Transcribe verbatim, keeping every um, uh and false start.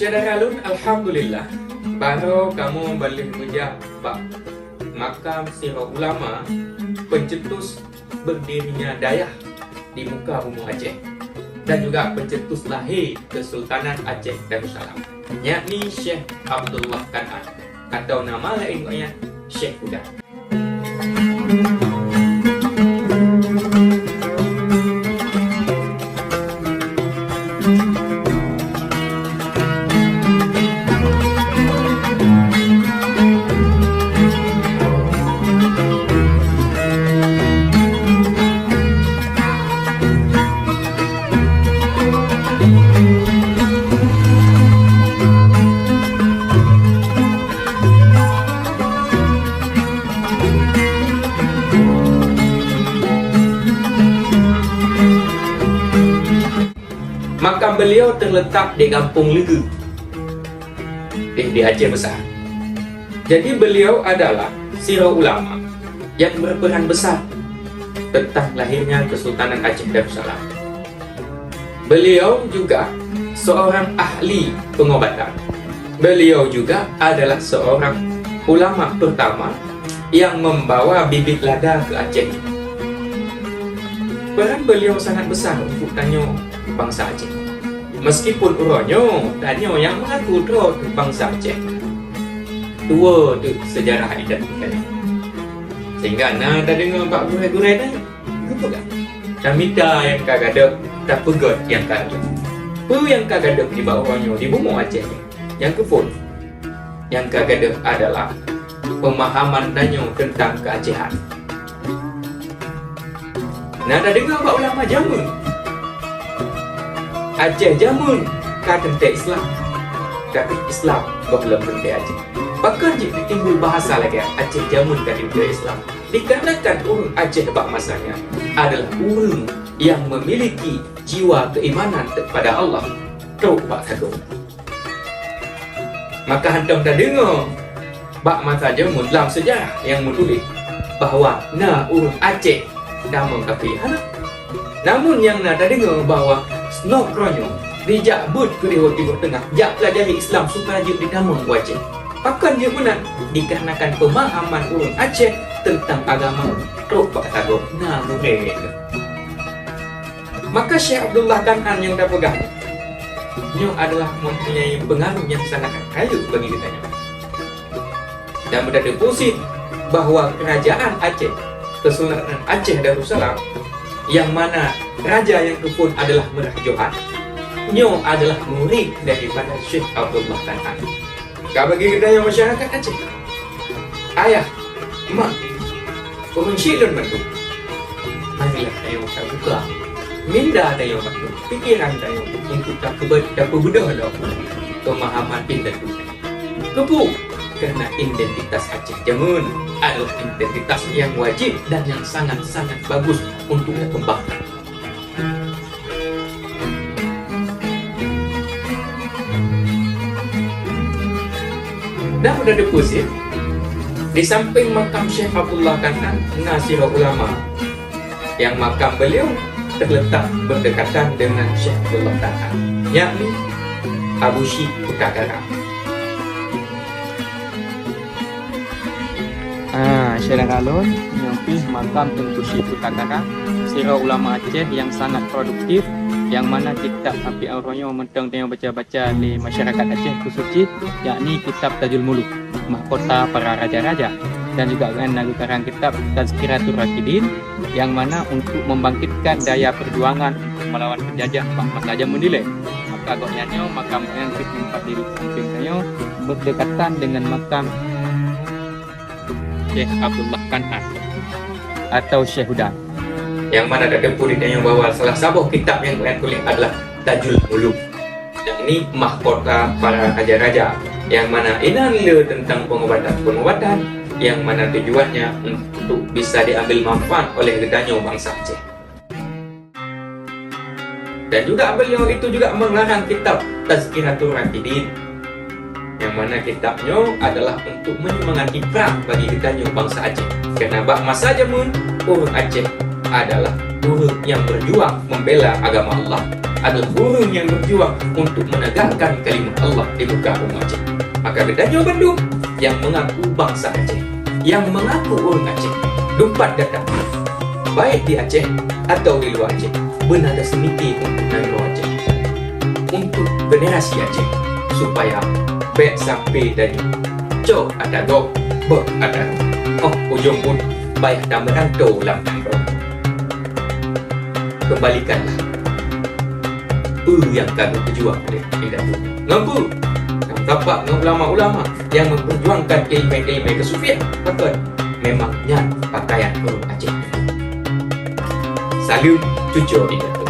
Syedara lôn, alhamdulillah, barô kamoe ban lheueh meujak bak makam sidroe ulama, pencetus berdirinya dayah di muka bumoe Aceh, dan juga pencetus lahé Kesultanan Aceh Darussalam, yakni Syekh Abdullah Kan'an, atau nama laén gobnyan Syekh Huda. Makam beliau terletak di Gampông Leugeue, di, di Aceh Besar. Jadi, beliau adalah sidroe ulama yang berperan besar tentang lahirnya Kesultanan Aceh Darussalam. Beliau juga seorang ahli pengobatan. Beliau juga adalah seorang ulama pertama yang membawa bibit lada ke Aceh. Peran beliau sangat besar untuk tanyoe bansa Aceh. Meskipun uroe nyoe tanyoe nyang mengaku droe bansa Aceh, tuwo teuk sejarah identitas. Sehingga na tadeungoe bak gurée-gurée nyan geupeugah, "Tamita nyang ka gadôh, tapeugét nyang ka rhot." Peue nyang ka gadôh nibak uroe nyoe di bumoe Aceh nyoe? Nyang keuphôn, nyang ka gadôh adalah pemahaman tanyoe teuntang keuacehan. Na tadeungoe bak ulama jameun, Aceh jameun ka teuntée Islam, tapi Islam goh lom teuntée Aceh. Pakon jih timbul bahasa lagée Aceh jameun ka teuntée Islam? Dikarenakan ureuëng Aceh bak masa nyan adalah ureuëng nyang memiliki jiwa keimanan kepada Allah trok bak sagoe. Maka hantom tadeungoe bak masa jameun lam seujarah nyang meutuléh bahwa na ureuëng Aceh damong kafé, hana. Namun nyang na tadeungoe bahwa sinoe keudroe nyoe dijak beuet keu di Timur Teungah, jak peulajari Islam supaya jeuet jitamong u Aceh. Pakon jeuet meunan? Dikarenakan pemahaman ureuëng Aceh teuntang agama trok bak sagoe, na gurée. Maka Syekh Abdullah Kan'an nyang tapeugah nyoe adalah mempunyai pengaruh nyang sangat rayeuk bagi geutanyoe. Dan beutateupue cit bahwa Kerajaan Aceh, Kesultanan Aceh Darussalam, nyang mana raja nyang keuphôn adalah Meurah Johan, nyoe adalah murid daripada Syekh Abdullah Kan'an. Ka bagi geutanyoe masyarakat Aceh, ayah, mak, ureuëng syik lôn mandum, marilah tanyoe tabuka minda tanyoe mandum, pikeran tanyoe, untuk tapeubeudoh lom pemahaman indatu. Keupeue? Karena identitas Aceh jameun adalah identitas nyang wajéb dan nyang sangat-sangat bagus untuk dikembangkan. Dan beutateupue cit, di samping makam Syekh Abdullah Kan'an na sidroe ulama nyang makam beliau terletak berdekatan dengan Syekh Abdullah Kan'an, yakni Abu Syik Peutakara. Ah, syedara lôn, nyoe pih makam Teungku Syik Peutakara, sidroe ulama Aceh nyang sangat produktif, nyang mana kitab sampoe uroe nyoe mantong tanyoe baca-baca lé masyarakat Aceh khusus cit, yakni kitab Tajul Muluk, mahkota para raja-raja, dan juga gobnyan na geukarang kitab Tazkiratur Rasyidin, nyang mana untuk membangkitkan daya perjuangan untuk melawan penjajah bak masa jameun dilée. Maka gobnyan nyoe makam gobnyan pih teumpat di samping tanyoe, berdekatan dengan makam Syekh Abdullah Kan'an atau Syekh Huda. Nyang mana tateupue di tanyoe bahwa salah saboh kitab nyang gobnyan tuléh adalah Tajul Muluk, yakni mahkota para raja-raja, nyang mana inan le teuntang pengobatan-pengobatan, nyang mana tujuannya untuk bisa diambil manfaat oleh geutanyoe bansa Aceh. Dan juga beliau itu juga mengarang kitab Tazkiratur Rasyidin, nyang mana kitab nyoe adalah untuk menyemangati prang bagi geutanyoe bansa Aceh. Karena bak masa jameun, ureuëng Aceh adalah Ureuëng nyang berjuang membela agama Allah adalah ureuëng nyang berjuang untuk menegakkan kalimat Allah di muka umat Aceh. Maka geutanyoe bandum nyang mengaku bangsa Aceh, nyang mengaku ureuëng Aceh, dumpat gata, baik di Aceh atau di luar Aceh, beuna taseumike untuk nanggroe Aceh, untuk generasi Aceh, supaya bék sampai tanyoe cok ata gob, beuh ata gob. Oh, ujong pun payah tameurantau lam nanggroe. Kembalikanlah peue nyang ka geupeujuang lé indatu. Ngon peue? Ngon tapak ngon ulama-ulama nyang memperjuangkan keulimai-keulimai keusufian. Pakon? Memang nyan pakaian ureuëng Aceh. Saleuem cucoe indatu.